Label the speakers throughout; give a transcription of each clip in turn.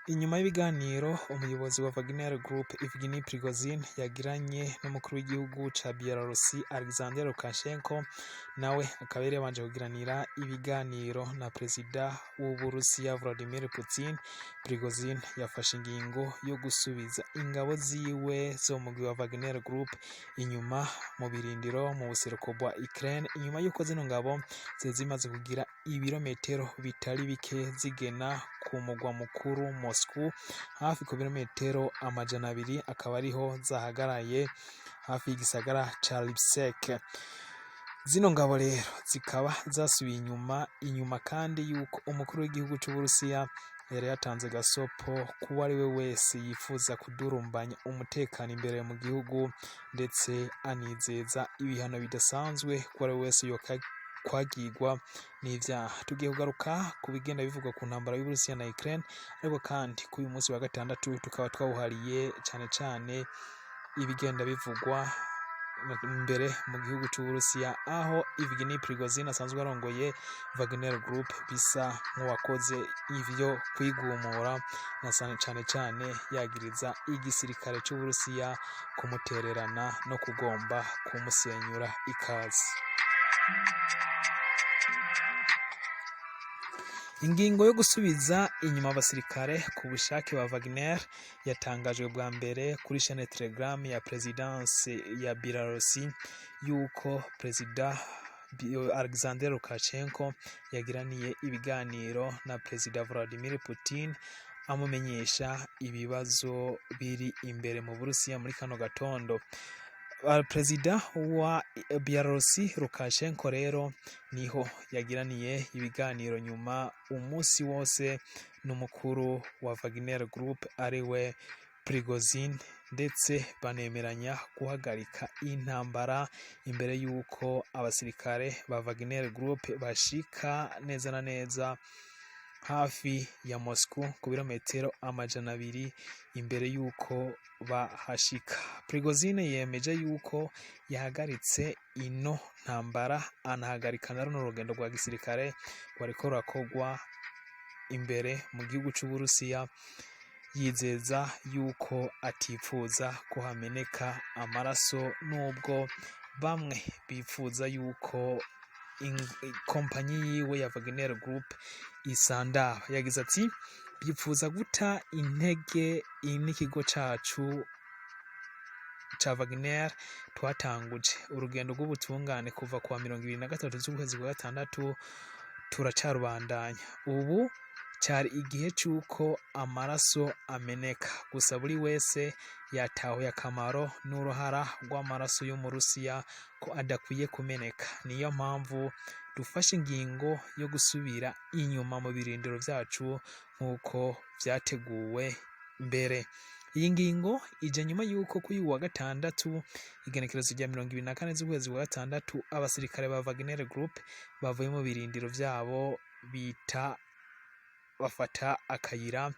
Speaker 1: Inyuma y'ibiganiro umuyobozi wa Wagner Group Evgeny Prigozhin yagiranye n'umukuru w'igihugu ca Belarusi Alexander Lukashenko, nawe akaba yari yabanje kugiranira ibiganiro na perezida w'Uburusiya Vladimir Putin, Prigozhin yafashe ingingo yo gusubiza ingabo ziwe zo mu mugwi wa Wagner Group inyuma mu birindiro mu buseruko bwa Ukraine, inyuma y'uko zino ngabo zari zimaze kugira ibirometero bitari bike zigena ku mugwa mukuru Moscow, hafi ku birometero 200, akaba ariho zahagaraye hafi y'igisagara ca Lipetsk. Zino ngabo rero zikaba zasubiye inyuma kandi yuko umukuru w'igihugu c'Uburusiya yari yatanze gasopo kuwo ari we wese yifuza kudurumbanya umutekano imbere mu gihugu, ndetse anizeza ibihano bidasanzwe kuwo ari we wese yokwagirwa n'ivyaha. Tugiye kugaruka ku bigenda bivugwa ku ntambara y'Uburusiya na Ukraine, ariko kandi kuri uyu munsi wa gatandatu tukaba twawuhariye cane cane ibigenda bivugwa imbere mu gihugu c'Uburusiya, aho Evgeny Prigozhin asanzwe arongoye Wagner Group bisa nk'uwakoze ivyo kwigumura, na cane cane yagiriza igisirikare c'Uburusiya kumutererana no kugomba kumusenyura ikaze. Ingingo yo gusubiza inyuma abasirikare ku bushake ba Wagner yatangajwe bwa mbere kuri chaîne Telegram ya Presidence ya Belarusi, yuko Perezida Alexander Lukashenko yagiraniye ibiganiro na Perezida Vladimir Putin, amumenyesha ibibazo biri imbere mu Burusiya muri kano gatondo. Perezida wa Belarusi Lukashenko rero niho yagiraniye ibiganiro nyuma umunsi wose n'umukuru wa Wagner Group ariwe Prigozhin, ndetse banemeranya guhagarika intambara imbere y'uko abasirikare ba Wagner Group bashika neza na neza hafi ya Moscow ku birometero 200 imbere y'uko bahashika. Prigozhin yemeje yuko yahagaritse ino ntambara, anahagarika na runo rugendo rwa gisirikare rwariko rurakorwa imbere mu gihugu c'Uburusiya, yizeza yuko atipfuza ko hameneka amaraso, nubwo bamwe bipfuza yuko kompanyi yiwe ya Wagner Group isandaba. Yagize ati: "Bipfuza guta intege n'ikigo cacu ca Wagner. Twatanguje urugendo rw'ubutungane kuva kuwa 23 z'ukwezi kwa gatandatu, turacarubandanya. Ubu cyari igihe c'uko amaraso ameneka, gusa buri wese yatahuye akamaro n'uruhara rw'amaraso y'Umurusiya ko adakwiye kumeneka. Niyo mpamvu dufashe ingingo yo gusubira inyuma mu birindiro vyacu nk'uko vyateguwe mbere." Iyi ngingo ije nyuma y'uko kuri uyu wa gatandatu, igenekerezo rya 24 z'ukwezi kwa gatandatu, abasirikare ba Wagner Group bavuye mu birindiro vyabo, bita bafata akayira,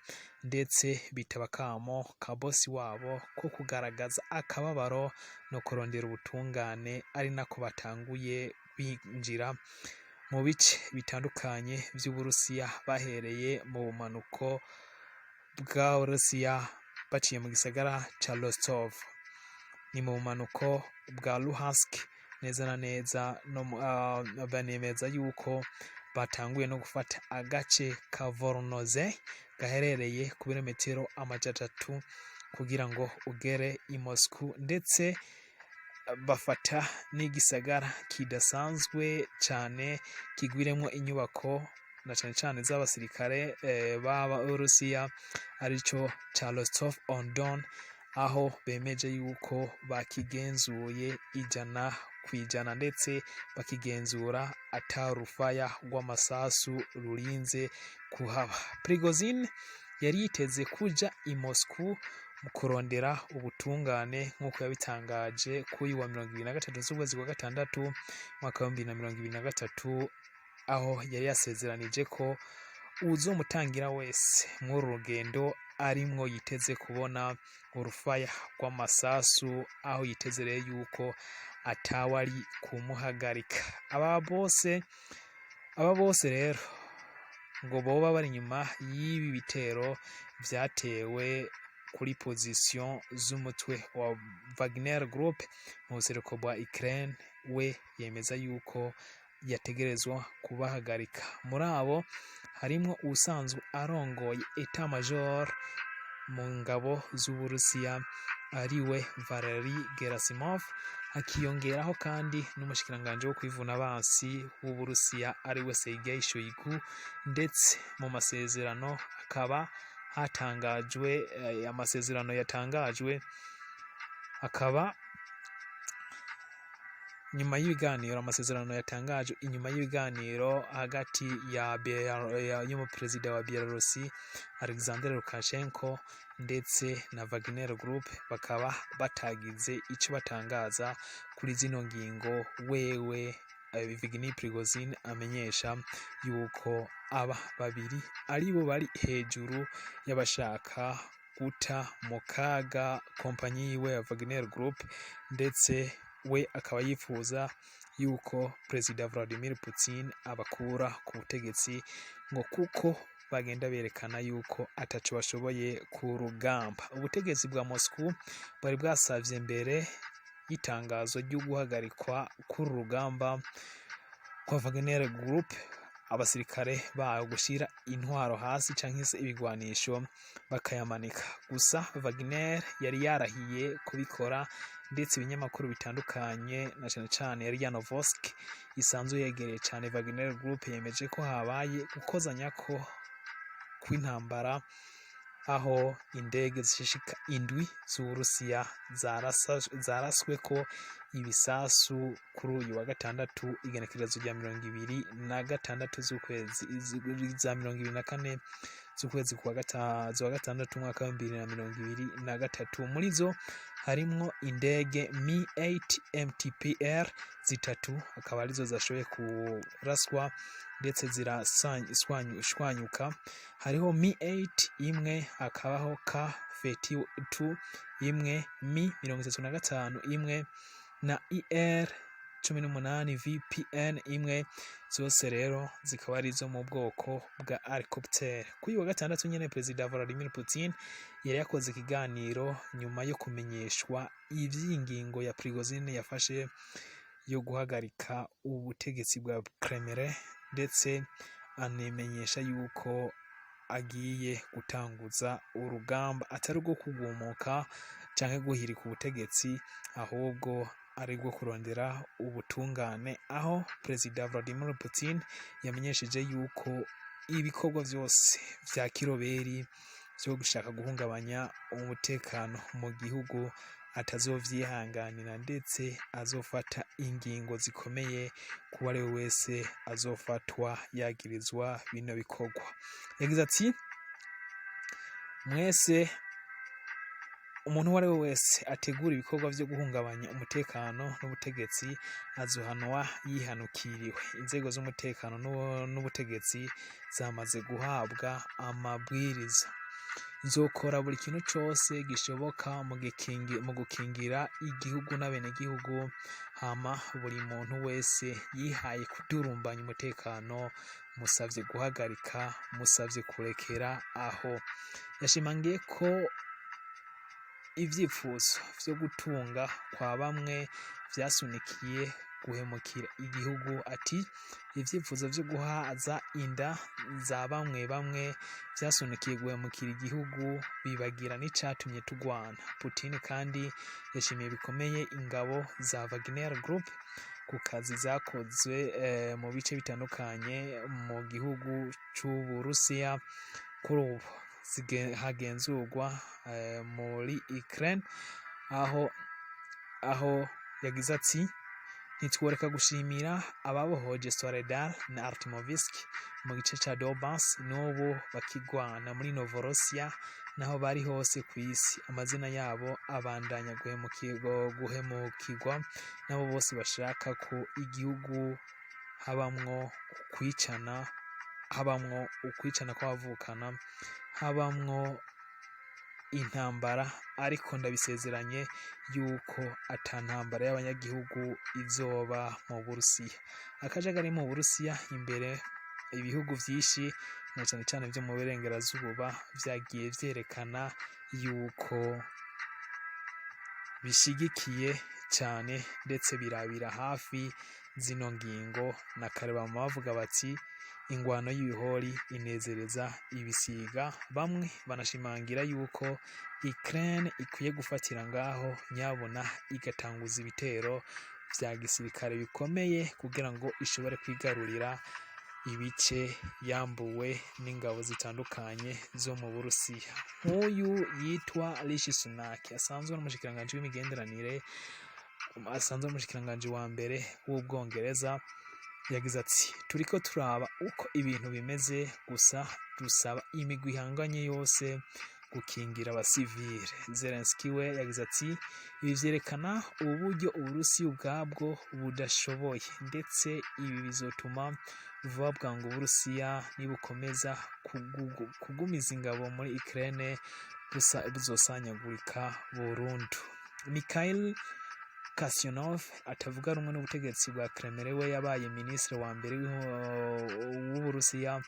Speaker 1: ndetse bitaba akamo ka bosi wabo ko kugaragaza akababaro no kurondera ubutungane, ari nako batanguye binjira mu bice bitandukanye vy'Uburusiya, bahereye mu bumanuko bwa Burusiya, baciye mu gisagara ca Rostov, ni mu bumanuko bwa Luhansk neza na neza. No banemeza yuko batanguye no gufata agace ka Voronezh gaherereye ku birometero 300 kugira ngo ugere i Moscow, ndetse bafata n'igisagara kidasanzwe cane kigwiremwo inyubako na cane cane z'abasirikare b'Abarusiya, arico ca Rostov on Don, aho bemeje yuko bakigenzuye 100%, ndetse bakigenzura ata rufaya rw'amasasu rurinze kuhaba. Prigozhin yari yiteze kuja i Moscow mu kurondera ubutungane, nk'uko yabitangaje kuri wa 23 z'ukwezi kwa gatandatu mwaka wa 2023, aho yari yasezeranije ko Uwuzomutangira wese mw'uru rugendo arimwo yiteze kubona urufaya rw'amasasu, aho yiteze rero yuko atawe ari kumuhagarika. Aba bose rero ngo boba bari inyuma y'ibi bitero vyatewe kuri position z'umutwe wa Wagner Group mu buseruko bwa Ukraine, we yemeza yuko yategerezwa kubahagarika. Muri abo harimwo uwusanzwe arongoye état major mu ngabo z'Uburusiya, ariwe Valery Gerasimov, hakiyongeraho kandi n'umushikiranganji wo kwivuna abansi w'Uburusiya, ariwe Sergei Shoigu. Ndetse mu masezerano hakaba hatangajwe, amasezerano yatangajwe akaba nyuma y'ibiganiro, amasezerano yatangajwe inyuma y'ibiganiro hagati ya y'umuperezida wa Belarusi Alexander Lukashenko ndetse na Wagner Group, bakaba batagize ico batangaza kuri zino ngingo. Wewe Yevgeny Prigozhin amenyesha yuko aba babiri aribo bari hejuru y'abashaka guta mu kaga kompanyi yiwe ya Wagner Group, ndetse we akaba yifuza yuko Perezida Vladimir Putin abakura ku butegetsi, ngo kuko bagenda berekana yuko ataco bashoboye ku rugamba. Ubutegetsi bwa Moscow bwari bwasavye mbere y'itangazo ryo guhagarikwa k'uru rugamba kwa Wagner Group abasirikare bayo gushira intwaro hasi canke se ibigwanisho bakayamanika. Gusa Wagner yari yarahiye kubikora, ndetse ibinyamakuru bitandukanye na cane cane RIA Novosti isanzwe yegereye cane Wagner Group yemeje ko habaye gukozanyako kw'intambara, aho indege zishika indwi z'Uburusiya zarasweko ibisasu kuri uyu wa gatandatu, igenekerezo rya 26 z'ukwezi za 24 z'ukwezi kwa gatandatu umwaka wa 2023. Muri zo harimwo indege Mi-8 MTPR zitatu, akaba arizo zashoboye kuraswa ndetse zirashwanyuka. Hariho Mi-8 imwe, hakabaho Ka-32 imwe, Mi-35 imwe na IR 18 VPN imwe, zose rero zikaba ari izo mu bwoko bwa helicopter. Kuri uyu wa gatandatu nyene, Perezida Vladimir Putin yari yakoze ikiganiro nyuma yo kumenyeshwa ivy'ingingo ya Prigozhin yafashe yo guhagarika ubutegetsi bwa Kremlin, ndetse anemenyesha yuko agiye gutanguza urugamba atari urwo kugumuka canke guhirika ubutegetsi, ahubwo ari rwo kurondera ubutungane, aho Perezida Vladimir Putin yamenyesheje yuko ibikorwa vyose vya kiroberi vyo gushaka guhungabanya umutekano mu gihugu atazovyihanganira, ndetse azofata ingingo zikomeye kuwo ari we wese azofatwa yagirizwa bino bikorwa. Yagize ati: "Mwese, umuntu uwo ari we wese ategura ibikorwa vyo guhungabanya umutekano n'ubutegetsi azohanwa yihanukiriwe. Inzego z'umutekano n'ubutegetsi zamaze guhabwa amabwiriza. Nzokora buri kintu cose gishoboka mu gukingira igihugu n'abenegihugu. Hama buri muntu wese yihaye kudurumbanya umutekano musavye guhagarika, musavye kurekera aho." Yashimangiye ko ivyifuzo vyo gutunga kwa bamwe vyasunikiye guhemukira igihugu. Ati: "Ivyifuzo vyo guhaza inda za bamwe bamwe vyasunikiye guhemukira igihugu, bibagira n'icatumye tugwana." Putin kandi yashimiye bikomeye ingabo za Wagner Group ku kazi zakozwe mu bice bitandukanye mu gihugu c'Uburusiya kuri ubu hagenzurwa muri Ukraine, aho yagize ati: "Ntitworeka gushimira ababohoje Soledar na Artemovsk mu gice ca Donbass, n'ubu bakigwana muri Novorossiya. Naho bari hose kw'isi, amazina yabo abandanya guhemukirwa nabo bose bashaka ko igihugu habamwo kwicana." Habamwo ukwicana kw'abavukana, habamwo intambara, ariko ndabisezeranye yuko ata ntambara y'abanyagihugu izoba mu Burusiya. Akajagari mu Burusiya imbere, ibihugu vyinshi na cane cane vyo mu burengerazuba vyagiye vyerekana yuko bishigikiye cane, ndetse birabira hafi zino ngingo. Na kare bama bavuga bati: "Ingwano y'ibihori inezereza ibisiga." Bamwe banashimangira yuko Ukraine ikwiye gufatira ngaho nyabona igatanguza ibitero vya gisirikare bikomeye kugira ngo ishobore kwigarurira ibice yambuwe n'ingabo zitandukanye zo mu Burusiya. Nk'uyu yitwa Rishi Sunak, asanzwe n'umushikiranganji w'imigenderanire, asanzwe n'umushikiranganji wa mbere w'Ubwongereza, yagize ati: "Turiko turaba uko ibintu bimeze, gusa dusaba imigwi ihanganye yose gukingira abasivile." Zelensky we yagize ati: "Ibi vyerekana uburyo Uburusiya ubwabwo budashoboye, ndetse ibi bizotuma vuba bwangu Uburusiya nibukomeza kugumiza ingabo muri Ukraine buzosanyagurika burundu." Mikhail Kasyanov, atavuga rumwe n'ubutegetsi bwa Kremlin, we yabaye minisitiri wa mbere w'Uburusiya mu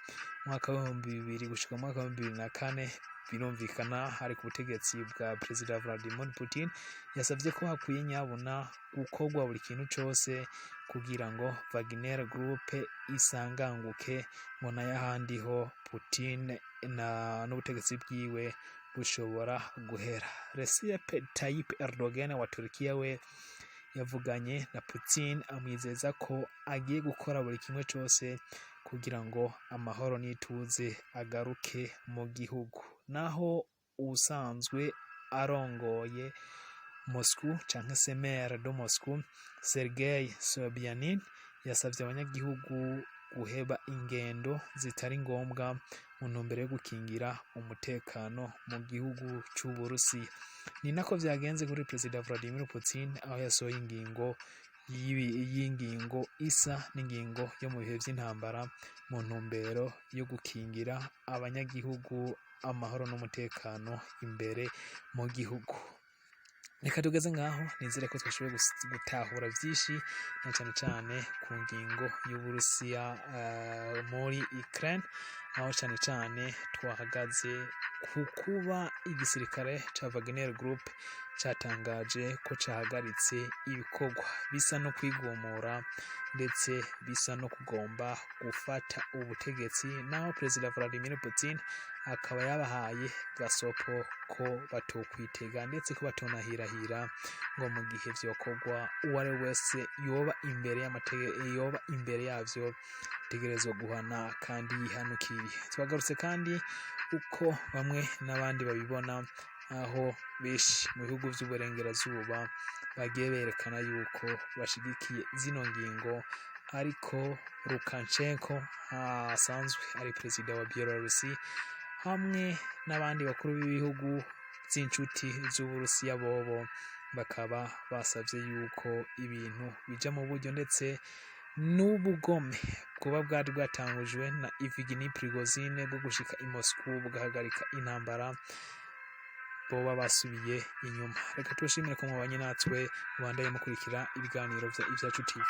Speaker 1: mwaka w'2000 gushika mu mwaka w'2004, birumvikana hari ku butegetsi bwa Perezida Vladimir Putin, yasavye ko hakwiye nyabuna gukorwa buri kintu cose kugira ngo Wagner Group isanganguke, ngo nayo ahandi ho Putin na n'ubutegetsi bwiwe bushobora guhera. Recep Tayyip Erdogan wa Turkiya we yavuganye na Putin, amwizeza ko agiye gukora buri kimwe cose kugira ngo amahoro n'ituze agaruke mu gihugu. Naho uwusanzwe arongoye Moscou canke se maire de Moscou, Sergei Sobyanin, yasavye abanyagihugu guheba ingendo zitari ngombwa mu ntumbero yo gukingira umutekano mu gihugu c'Uburusiya. Ni nako vyagenze kuri Perezida Vladimir Putin, aho yasohoye ingingo y'ingingo isa n'ingingo yo mu bihe vy'intambara mu ntumbero yo gukingira abanyagihugu, amahoro n'umutekano imbere mu gihugu. Reka tugeze ngaho, nizere ko twashoboye gutahura vyinshi na cane cane ku ngingo y'Uburusiya muri Ukraine, aho cane cane twahagaze ku kuba igisirikare ca Wagner Group catangaje ko cahagaritse ibikorwa bisa no kwigumura, ndetse bisa no kugomba gufata ubutegetsi, naho Perezida Vladimir Putin akaba yabahaye gasopo ko batokwitega, ndetse ko batonahirahira, ngo mu gihe vyokorwa uwo ari we wese yoba imbere y'amategeko, yoba imbere yavyo, ategerezwa guhana kandi yihanukiriye. Twagarutse kandi uko bamwe n'abandi babibona, aho benshi mu bihugu vy'uburengerazuba bagiye berekana yuko bashigikiye zino ngingo, ariko Lukashenko asanzwe ari perezida wa Belarusi hamwe n'abandi bakuru b'ibihugu vy'inshuti z'Uburusiya bobo bakaba basavye yuko ibintu bija mu buryo, ndetse n'ubugome bwoba bwari bwatangujwe na Evgeny Prigozhin bwo gushika i Moscow bugahagarika intambara boba basubiye inyuma. Reka tubashimire ko mwabanye natwe, mubandanye mukurikira ibiganiro vya Ivyacu TV.